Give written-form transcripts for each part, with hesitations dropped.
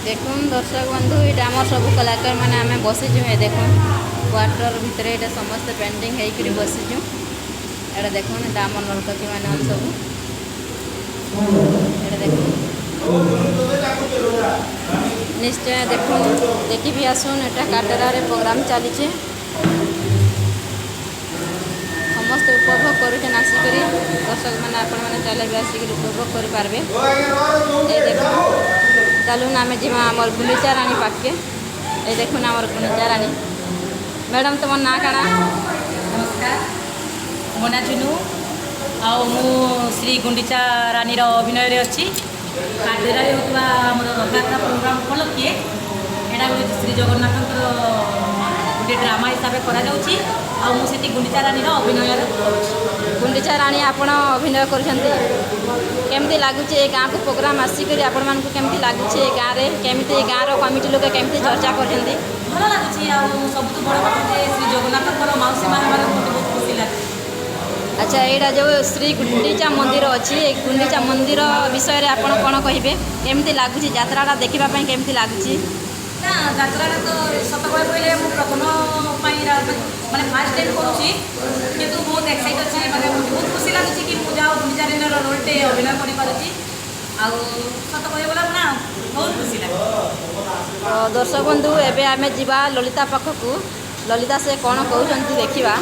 ଦେଖୁନ୍ ଦର୍ଶକ ବନ୍ଧୁ, ଏଇଟା ଆମର ସବୁ କଳାକାର ମାନେ ଆମେ ବସିଛୁ। ଏ ଦେଖୁନ୍, କ୍ୱାର୍ଟର ଭିତରେ ଏଇଟା ସମସ୍ତେ ପେଣ୍ଟିଂ ହେଇକରି ବସିଛୁ। ଏଇଟା ଦେଖୁନ୍, ଏଇଟା ଆମର ନର୍ତ୍ତକୀ ମାନେ ସବୁ। ଏଇଟା ଦେଖୁନ୍, ନିଶ୍ଚୟ ଦେଖୁନ୍, ଦେଖି ବି ଆସୁନ୍। ଏଟା କାଟରାରେ ପ୍ରୋଗ୍ରାମ ଚାଲିଛେ। ସମସ୍ତେ ଉପଭୋଗ କରୁଛନ୍ ଆସିକରି। ଦର୍ଶକ ମାନେ, ଆପଣମାନେ ଚାହିଁଲେ ବି ଆସିକରି ଉପଭୋଗ କରିପାରିବେ। ଏ ଦେଖୁନ୍, ଚାଲୁନ୍ ଆମେ ଯିମା ଆମର ଗୁଣ୍ଡିଚା ରାଣୀ ପାଖକେ। ଏ ଦେଖୁନ୍ ଆମର ଗୁଣ୍ଡିଚା ରାଣୀ ମ୍ୟାଡ଼ାମ୍। ତୁମର ନାଁ କାଣା? ନମସ୍କାର, ମୋ ନାଁ ଚୁନୁ ଆଉ ମୁଁ ଶ୍ରୀ ଗୁଣ୍ଡିଚା ରାଣୀର ଅଭିନୟରେ ଅଛି। କାଟେରାରେ ହେଉଥିବା ଆମର ରଥଯାତ୍ରା ପ୍ରୋଗ୍ରାମ ଉପଲକ୍ଷେ ଏଇଟା ଗୋଟେ ଶ୍ରୀ ଜଗନ୍ନାଥଙ୍କର ଗୋଟେ ଡ୍ରାମା ହିସାବରେ କରାଯାଉଛି ଆଉ ମୁଁ ସେଠି ଗୁଣ୍ଡିଚା ରାଣୀର ଅଭିନୟରେ କରୁଛି। ଗୁଣ୍ଡିଚା ରାଣୀ ଆପଣ ଅଭିନୟ କରୁଛନ୍ତି। କେମିତି ଲାଗୁଛି ଏ ଗାଁକୁ ପ୍ରୋଗ୍ରାମ ଆସିକରି ଆପଣମାନଙ୍କୁ? କେମିତି ଲାଗୁଛି ଏ ଗାଁରେ? କେମିତି ଏ ଗାଁର କମିଟି ଲୋକ କେମିତି ଚର୍ଚ୍ଚା କରୁଛନ୍ତି? ଭଲ ଲାଗୁଛି ଆଉ ସବୁଠୁ ବଡ଼ କଥା ଯେ ଶ୍ରୀ ଜଗନ୍ନାଥଙ୍କର ମାଉସୀ ମା ହେବାରେ ମୋତେ ବହୁତ ଖୁସି ଲାଗୁଛି। ଆଚ୍ଛା, ଏଇଟା ଯେଉଁ ଶ୍ରୀ ଗୁଣ୍ଡିଚା ମନ୍ଦିର ଅଛି, ଏ ଗୁଣ୍ଡିଚା ମନ୍ଦିର ବିଷୟରେ ଆପଣ କ'ଣ କହିବେ? କେମିତି ଲାଗୁଛି ଯାତ୍ରାଟା ଦେଖିବା ପାଇଁ? କେମିତି ଲାଗୁଛି? ନା, ଯାତ୍ରାଟା ତ ସତ କହିବାକୁ ଗଲେ ମୁଁ ପ୍ରଥମ ପାଇଁ, ମାନେ ଫାର୍ଷ୍ଟ ଟାଇମ୍ କରୁଛି, କିନ୍ତୁ ବହୁତ ଏକ୍ସାଇଟ୍ ଅଛି। ମାନେ ମୋତେ ବହୁତ ଖୁସି ଲାଗୁଛି କି ମୁଁ ଯାଉ ଗୁଣ୍ଡିଚା ରାଣୀର ରୋଲ୍ଟେ ଅଭିନୟ କରିପାରୁଛି। ଆଉ ସତ କହିବାକୁ ଗଲେ ନା, ବହୁତ ଖୁସି ଲାଗୁଛି। ତ ଦର୍ଶକ ବନ୍ଧୁ, ଏବେ ଆମେ ଯିବା ଲଲିତା ପାଖକୁ। ଲଲିତା ସେ କ'ଣ କହୁଛନ୍ତି ଦେଖିବା।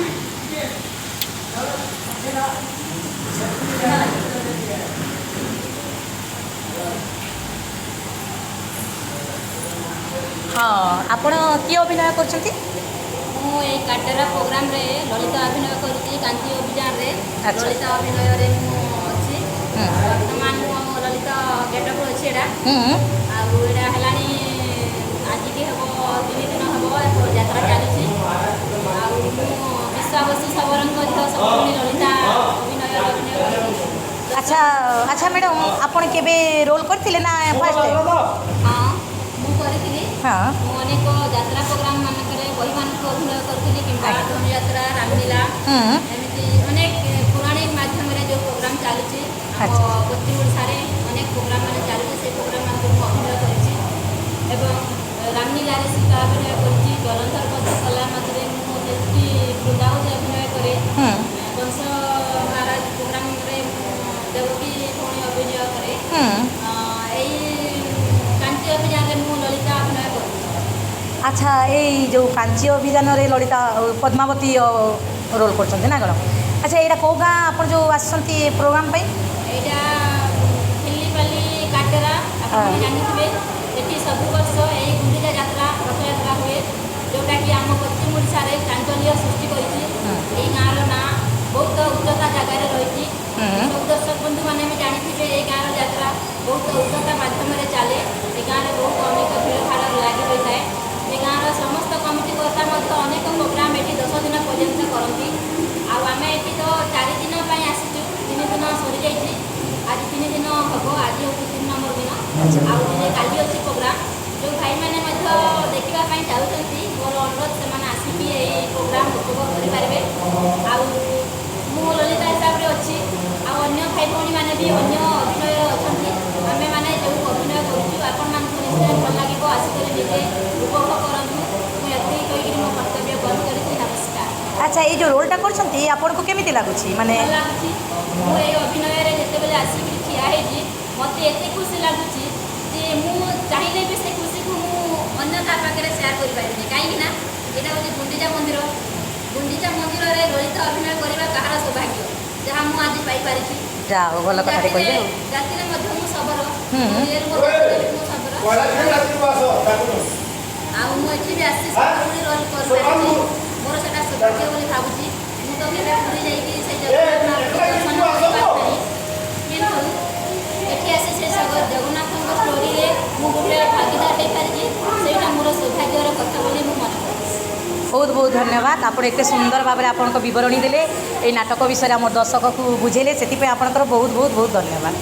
ହଁ, ଆପଣ କିଏ ଅଭିନୟ କରୁଛନ୍ତି? ମୁଁ ଏଇ କାଟେରା ପ୍ରୋଗ୍ରାମରେ ଲଲିତା ଅଭିନୟ କରୁଛି। କାଞ୍ଚି ଅଭିଯାନରେ ଲଲିତା ଅଭିନୟରେ ମୁଁ ଅଛି। ବର୍ତ୍ତମାନ ମୁଁ ଲଲିତା ଗେଟଅପ୍ ଅଛି ଏଇଟା। ଆଉ ଏଇଟା ହେଲାଣି ଆଜିକି ହେବ 3 ଦିନ ହେବ ଯାତ୍ରା ଚାଲିଛି। ଆଉ ମୁଁ ବିଶ୍ୱାବସୁ ଶବରଙ୍କ ଝିଅ ଶକୁନି ଲଲିତା ଅଭିନୟରେ ଅଭିନୟ କରୁଛି। ଆଚ୍ଛା ମ୍ୟାଡ଼ାମ୍, ଆପଣ କେବେ ରୋଲ୍ କରିଥିଲେ ନା ଫାର୍ଷ୍ଟ? ହଁ, ମୁଁ କରିଥିଲି। ମୁଁ ଅନେକ ଯାତ୍ରା ପ୍ରୋଗ୍ରାମ ମାନଙ୍କରେ ବହିମାନଙ୍କୁ ଅଭିନୟ କରୁଥିଲି କିମ୍ବା ଧନୁଯାତ୍ରା, ରାମଲୀଳା, ଏମିତି ଅନେକ ପୌରାଣିକ ମାଧ୍ୟମରେ ଯେଉଁ ପ୍ରୋଗ୍ରାମ ଚାଲୁଛି ଆମ ପଶ୍ଚିମ ଓଡ଼ିଶାରେ, ଅନେକ ପ୍ରୋଗ୍ରାମ ମାନେ ଚାଲୁଛି, ସେଇ ପ୍ରୋଗ୍ରାମ ମାନଙ୍କୁ ମୁଁ ଅଭିନୟ କରିଛି ଏବଂ ରାମଲୀଳାରେ ସୀତା ଅଭିନୟ କରିଛି। ଜଳନ୍ଧର ବଧ କଲା ମଧ୍ୟରେ ମୁଁ ଯେତିକି ବୃନ୍ଦାବତୀ ଅଭିନୟ କରେ। କଂସ ମହାରାଜ ପ୍ରୋଗ୍ରାମରେ ମୁଁ ଦେବକୀ ଭଉଣୀ ଅଭିନୟ କରେ। ଏଇ କାଞ୍ଚି ଅଭିଯାନରେ ମୁଁ ଲଲିତା ଅଭିନୟ କରୁଛି। ଆଚ୍ଛା, ଏଇ ଯେଉଁ କାଞ୍ଚି ଅଭିଯାନରେ ଲଳିତା ପଦ୍ମାବତୀ ରୋଲ୍ କରୁଛନ୍ତି ନା କ'ଣ? ଆଚ୍ଛା, ଏଇଟା କେଉଁ ଗାଁ ଆପଣ ଯେଉଁ ଆସିଛନ୍ତି ପ୍ରୋଗ୍ରାମ୍ ପାଇଁ? ଏଇଟା ଖିଲିପାଲି କାଟେରା, ଆପଣମାନେ ଜାଣିଥିବେ। ଏଠି ସବୁ ବର୍ଷ ଏଇ ଗୁଣ୍ଡିଚା ଯାତ୍ରା, ରଥଯାତ୍ରା ହୁଏ, ଯେଉଁଟାକି ଆମ ପଶ୍ଚିମ ଓଡ଼ିଶାରେ ଚାଞ୍ଚଲ୍ୟ ସୃଷ୍ଟି କରିଛି। ଏଇ ଗାଁର ନାଁ ବହୁତ ଉଚ୍ଚତା ଜାଗାରେ ରହିଛି। ସବୁ ଦର୍ଶକ ବନ୍ଧୁମାନେ ବି ଜାଣିଥିବେ, ଏଇ ଗାଁର ଯାତ୍ରା ବହୁତ ଉଚ୍ଚତା ମାଧ୍ୟମରେ ଚାଲେ। ଏ ଗାଁରେ ବହୁତ ଅନେକ ଭିଡ଼ ଭାଡ଼ ଲାଗି ରହିଥାଏ। ଏ ଗାଁର ସମସ୍ତ କମିଟି କର୍ତ୍ତା ମଧ୍ୟ ଅନେକ ପ୍ରୋଗ୍ରାମ ଏଠି 10 ଦିନ ପର୍ଯ୍ୟନ୍ତ କରନ୍ତି। ଆଉ ଆମେ ଏଠି ତ 4 ଦିନ ପାଇଁ ଆସିଛୁ, 3 ଦିନ ସରିଯାଇଛି। ଆଜି 3 ଦିନ ହେବ, ଆଜି ହେଉଛି 3 ନମ୍ବର ଦିନ। ଆଉ ଦିନେ କାଲି ଅଛି ପ୍ରୋଗ୍ରାମ। ଯେଉଁ ଭାଇମାନେ ମଧ୍ୟ ଦେଖିବା ପାଇଁ ଚାହୁଁଛନ୍ତି, ମୋର ଅନୁରୋଧ, ସେମାନେ ଆସିକି ଏଇ ପ୍ରୋଗ୍ରାମ ଉପଭୋଗ କରିପାରିବେ। ଆଉ ମୁଁ ଲଲିତା ହିସାବରେ ଅଛି ଆଉ ଅନ୍ୟ ଭାଇ ଭଉଣୀମାନେ ବି ଅନ୍ୟ ଅଭିନୟ ଅଛନ୍ତି। ଆମେମାନେ ଯେଉଁ ଅଭିନୟ କରୁଛୁ, ଆପଣମାନଙ୍କୁ ନିଶ୍ଚୟ ଭଲ ଲାଗିବ। ଆସିକରି ନିଜେ ଉପଭୋଗ କରନ୍ତୁ। ମୁଁ ଏତିକି କହିକିରି ମୋ ବକ୍ତବ୍ୟ ବନ୍ଦ କରିଛି। ନମସ୍କାର। ଆଚ୍ଛା, ଏଇ ଯେଉଁ ରୋଲ୍ଟା କରୁଛନ୍ତି, ଆପଣଙ୍କୁ କେମିତି ଲାଗୁଛି ମାନେ? ଭଲ ଲାଗୁଛି। ମୁଁ ଏଇ ଅଭିନୟରେ ଯେତେବେଳେ ଆସିକିରି ଠିଆ ହେଇଛି, ମୋତେ ଏତେ ଖୁସି ଲାଗୁଛି ଯେ ମୁଁ ଚାହିଁଲେ ବି ସେ ଖୁସିକୁ ମୁଁ ଅନ୍ୟ କାହା ପାଖରେ ସେୟାର କରିପାରିବିନି। କାହିଁକି ନା ଏଇଟା ହେଉଛି ଗୁଣ୍ଡିଚା ମନ୍ଦିର। ଗୁଣ୍ଡିଚା ମନ୍ଦିରରେ ଲଳିତ ଅଭିନୟ କରିବା କାହାର ସୌଭାଗ୍ୟ, ଯାହା ମୁଁ ଆଜି ପାଇପାରିଛି। ଯାହା ହଉ, ଭଲ କଥାଟେ କହିଲେ ଆଉ। ଜାତିରେ ମଧ୍ୟ ମୁଁ ଶବର। ମୁଁ ଜାତିରେ ବି ମୁଁ ଶବର ଆଉ ମୁଁ ଏଠି ବି ଆସି ଶବରଭଳି ରୋଲ୍ କରିପାରିଛି, ମୋର ସେଟା ସୌଭାଗ୍ୟ ବୋଲି ଭାବୁଛି। ମୁଁ ତ କେବେ ପୁରୀ ଯାଇକି ସେ ଜଗନ୍ନାଥ ଦର୍ଶନ କରିପାରିନାହିଁ, କିନ୍ତୁ ଏଠି ଆସି ସେ ଜଗନ୍ନାଥଙ୍କ ଷ୍ଟୋରିରେ ମୁଁ ଗୋଟେ ଭାଗିଦାର ହେଇପାରିଛି। ସେଇଟା ମୋର ସୌଭାଗ୍ୟର କଥା ବୋଲି ମୁଁ ମନେ କରୁଛି। ବହୁତ ବହୁତ ଧନ୍ୟବାଦ। ଆପଣ ଏତେ ସୁନ୍ଦର ଭାବରେ ଆପଣଙ୍କ ବିବରଣୀ ଦେଲେ, ଏଇ ନାଟକ ବିଷୟରେ ଆମ ଦର୍ଶକକୁ ବୁଝେଇଲେ, ସେଥିପାଇଁ ଆପଣଙ୍କର ବହୁତ ବହୁତ ବହୁତ ଧନ୍ୟବାଦ।